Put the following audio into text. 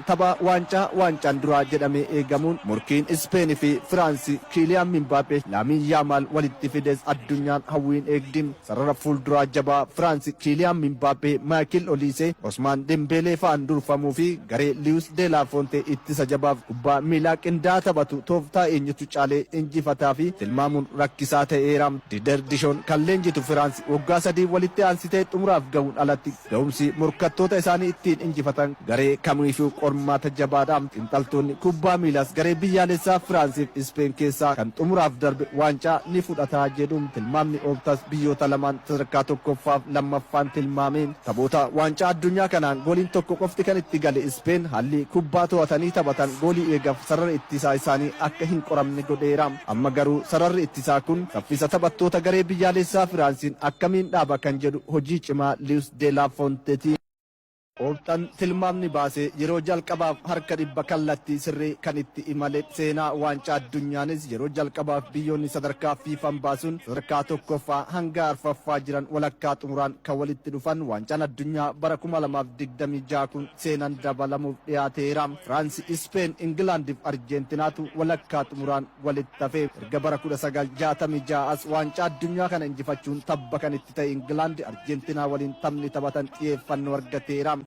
Tapha waancaa waancaan duraa jedhamee eegamuun morkiin Ispeen fi Firaansi Kiiliyaan Mimbaappee, Laamiin Yaamaal walitti fides addunyaan hawwiin eegdi. Sarara fuulduraa jabaa Firaansi Kiiliyaan Mimbaappee, Maayikil Oliisee, Osmaan Dembeelee fa'aan durfamuu fi garee Liwus De La Fontee ittisa jabaaf kubbaa miilaa qindaa'aa taphatu tooftaa eenyutu caalee injifataa fi tilmaamuun rakkisaa ta'eera. Dider Dishoon kan leenjitu Firaansi waggaa 3 walitti aansitee xumuraaf gahuun alatti Gahumsi morkattoota isaanii ittiin injifatan garee kamiifuu qormaata jabaadha. Xinxaltoonni kubbaa miilaas garee biyyaalessaa Firaansiif Ispeen keessaa kan xumuraaf darbe waancaa ni fudhata jedhu. Tilmaamni Optas biyyoota lamaan sadarkaa tokkoffaaf lammaffaan tilmaame. Taphoota waancaa addunyaa kanaan gooliin tokko qofti kan itti gale Ispeen haalli kubbaa to'atanii taphatan goolii eegaf sarara ittisaa isaanii akka hin qoramne godheera. Amma garuu sararri ittisaa kun saffisa taphattoota garee biyyaalessaa Firaansiin akkamiin dhaaba kan jedhu hojii cimaa Liwus De La Fonteti. Optan tilmaamni baase yeroo jalqabaaf harka 100 kallattii sirrii kan itti imale seenaa waancaa addunyaanis yeroo jalqabaaf biyyoonni sadarkaa FIFAn baasuun sadarkaa 1ffaa hanga arfaffaa jiran walakkaa xumuraan kan walitti dhufan waancaan addunyaa bara 2026 kun seenan dabalamuuf dhiyaateera. Firaansi, Ispeen, Ingilaandiif Arjeentinaatu walakkaa xumuraan walitti hafe. Erga bara 1966 as waancaa addunyaa kana injifachuun tabba kan itti ta'e Ingilaandi Arjeentinaa waliin taphni taphatan xiyeeffannoo argateera.